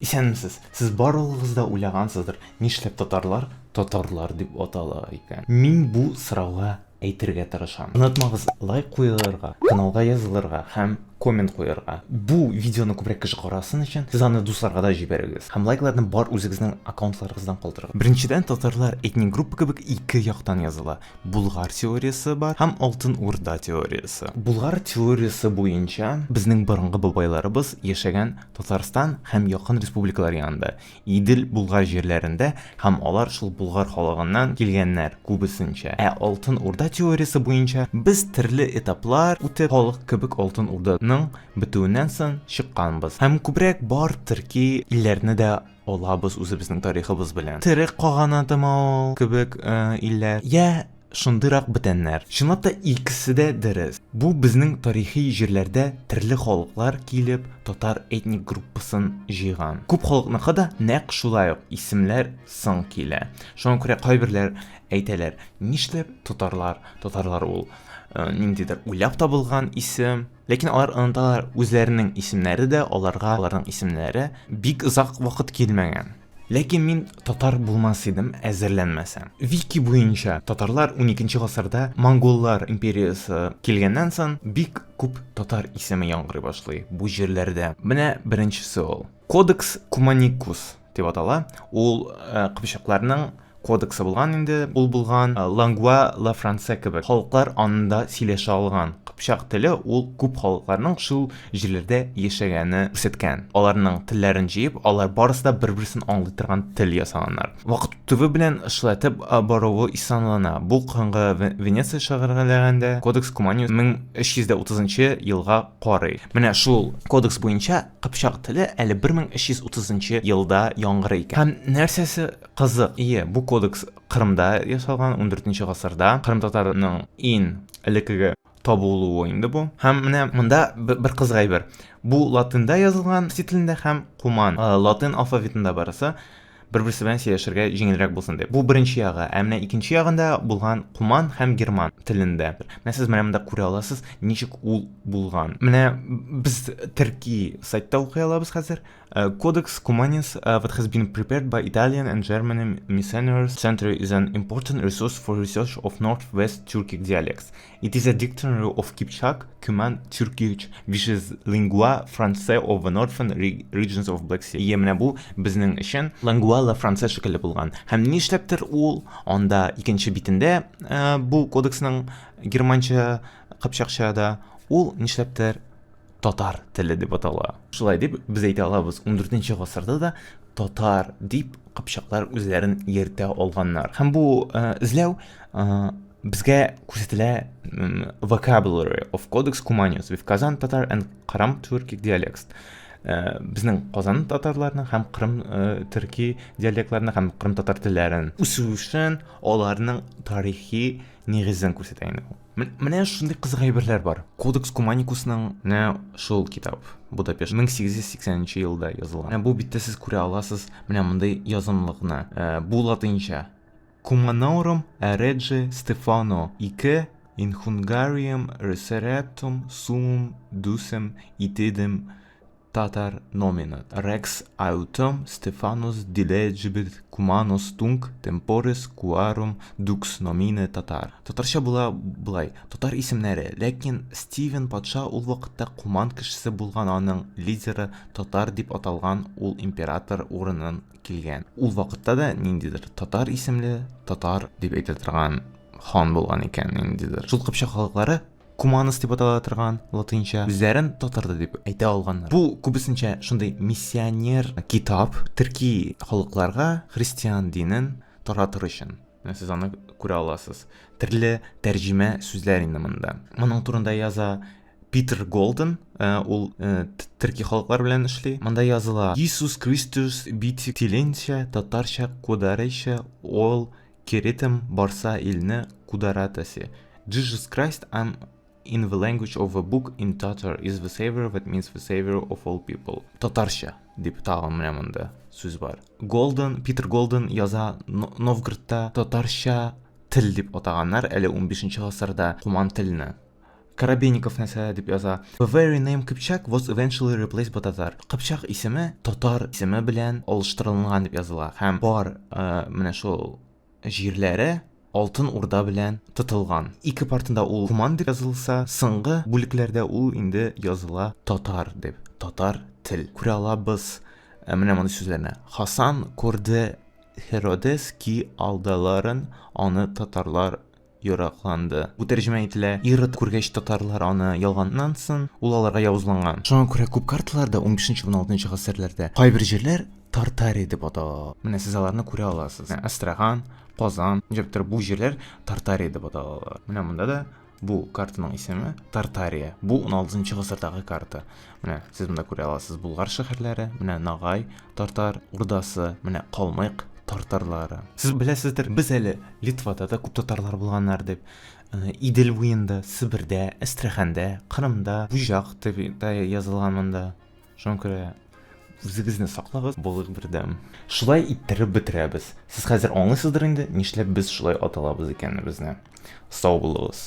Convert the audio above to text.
Исәнмесез! Сез барлыгыгыз да уйлагансыздыр, нишләп татарлар татарлар дип атала икән? Мин бу сорауга әйтергә тырышам. Онытмагыз лайк куелырга, каналга язылырга һәм коммент куярга. Бу видеоны күбрәк кеше карасын өчен, сез аны дусларга да җибәрегез. Һәм лайкларны бар үзегезнең аккаунтларыгыздан калдырыгыз. Беренчедән, татарлар этник группа кебек ике яктан языла. Булгар теориясе бар һәм Алтын Урда теориясе. Булгар теориясе буенча безнең борынгы бабайларыбыз яшәгән Татарстан һәм якын республикалар янында, Идел Булгар җирләрендә һәм алар шул булгар халыгыннан килгәннәр күбесенчә. Ә Алтын Урда теориясе буенча без төрле этаплар үтеп халык кебек Алтын Урданың бетүеннән соң чыкканбыз һәм күбрәк бар төрки илләрне дә алабыз үзебезнең тарихыбыз белән. Терек каганатымы ул кебек илләр, я шундыйрак бүтәннәр. Чынлап та икесе дә дөрес. Бу безнең тарихи җирләрдә төрле халыклар килеп татар этник группасын җыйган. Күп халыкныкы да нәкъ шулай ук исемләр соң килә. Шуңа күрә кайберләр әйтәләр, нишләп татарлар, татарлар ул ниндидер уйлап табылган исем. Ләкин алар оныталар, үзләренең исемнәре дә аларга, аларның исемнәре бик озак вакыт килмәгән. Ләкин мин татар булмас идем, әзерләнмәсәм. Вики буенча, татарлар уникенче гасырда монголлар империясе килгәннән соң бик күп татар исеме яңгырый башлый бу җирләрдә. Менә беренчесе ул. Кодекс Куманикус дип атала. Ул кыпчакларның кодексы булган инде, ул булган лангуа ла франце кебек. Халыклар анда сөйләшә алган. Кыпчак теле ул күп халыкларның шул җирләрдә яшәгәне күрсәткән. Аларның телләрен җыеп, алар барысы да бер-берсен аңлый торган тел ясаганнар. Вакыт үтүе белән шулайтып баруы исанлана. Бу кыңгы Венеция шәһәрләрендә Кодекс Куманиус 1330 елга карый. Менә шул кодекс буенча кыпчак теле әле 1330 елда яңгырый икән. Һәм нәрсәсе Кызык, ие, бу кодекс Кырымда ясалган, ундүртенче гасырда. Кырым татарының ин элеккеге табылуы инде бу. Һәм менә монда бер кызык әйбер. Бу латинда язылган си телендә һәм куман латин алфавитында барысы бер-берсе белән сөйләшергә җиңелрәк булсын дип. Бу беренче ягы. Ә менә икенче ягында булган куман һәм герман телендә. Менә сез менә монда күрә аласыз, ничек ул булган. Менә без төрки сайтта укый алабыз хәзер. Codex Cumanus that has been prepared by Italian and German missionaries century is an important resource for research of Northwest Turkic dialects. It is a dictionary of Kipchak, Cuman, Turkic, which is lingua franca of the northern regions of Black Sea. Ие, менә бу безнең өчен lingua la franca шикелле булган. Һәм нишләптер ул анда икенче битендә бу кодексның германча, кыпчакчада ул нишләптер татар теле дип атала. Шулай дип без әйтә алабыз, ундүртенче гасырда да татар дип кыпчаклар үзләрен йөртә алганнар. Һәм бу эзләү безгә күрсәтелә Vocabulary of Codex Cumanus with Kazan Tatar and Kram Turkic Dialects. Безнең Казан татарларының һәм Кырым төрки диалектларының һәм Кырым татар телләрен үсешен, аларның тарихи нигезен күрсәтә инде ул. Менә шундый кызык әйберләр бар. Кодекс Куманикусның менә шул китап Будапешт 1880 елда язылган. Менә бу биттә сез күрә аласыз менә мондый язымлыкны. Бу латинча. Куманоrum Реджи Стефано 2 in Hungarium resurrectum sumum dusem itidem Tatar nominat, rex autem Stephanus dilegibit Cumanus tunc temporis quarum dux nomine Tatar. Татарча була болай, татар исемнәре, ләкин Стивен патша ул вакытта куман кешесе булган аның лидеры татар дип аталган ул император урынын килгән. Ул вакытта да ниндидер татар исемле татар дип әйтә торган хан булган икән ниндидер. Шул кыпчак халыклары Куманос дип атала торган латинча үзләрен татарда дип әйтә алганнар. Бу күбесенчә шундый миссионер китап төрки халыкларга христиан динен таратыр өчен. Менә сез аны күрә аласыз. Төрле тәрҗемә сүзләр инде монда. Моның турында яза Питер Голден, ул төрки халыклар белән эшли. Монда языла: Иисус Христос бит тиленчә, татарча, кударечә, ол Керетем барса илне кударатаси. Jesus Christ I'm in the language of the book in Tatar is the savior that means the savior of all people. Татарча дип тагын менә монда сүз бар. Голден, Питер Голден яза Новгородта татарча тел дип атаганнар әле 15 гасырда куман телне. Коробейников нәрсә дип яза? The very name Kipchak was eventually replaced by Tatar. Кыпчак исеме татар исеме белән алыштырылган дип языла һәм бар э, менә шул җирләре Алтын Урда белән тотылган. Ике партында ул Куман дип язылса, соңгы бүлекләрдә ул инде языла татар дип. Татар тел. Күрә алабыз э, менә мондый сүзләрне. Хасан күрде Херодес ки алдаларын аны татарлар яракланды. Бу тәрҗемә ителә. Ирод күргәч татарлар аны ялганнан соң, ул аларга явызланган. Шуңа күрә күп карталарда 15-16 гасырларда кайбер җирләр Тартария дип атала. Менә сез аларны күрә аласыз. Астраган, Казан, ничектер бу җирләр Тартария дип аталалар. Менә монда да бу картаның исеме Тартария. Бу 16 гасырдагы карта. Менә сез монда күрә аласыз Булгар шәһәрләре, менә Нагай, Тартар урдасы, менә Калмык тартарлары. Сез беләсездер, без әле Литвада да күп татарлар булганнар дип. Э, Идел буенда, Себердә, Әстраханда, Кырымда, Буҗак дип тә язылган монда. Шуңа күрә үзегезне саклагыз, булыйк бердәм. Шулай иттереп бетерәбез. Сез хәзер аңлыйсыздыр инде, нишләп без шулай аталабыз икәнебезне. Сау булыгыз.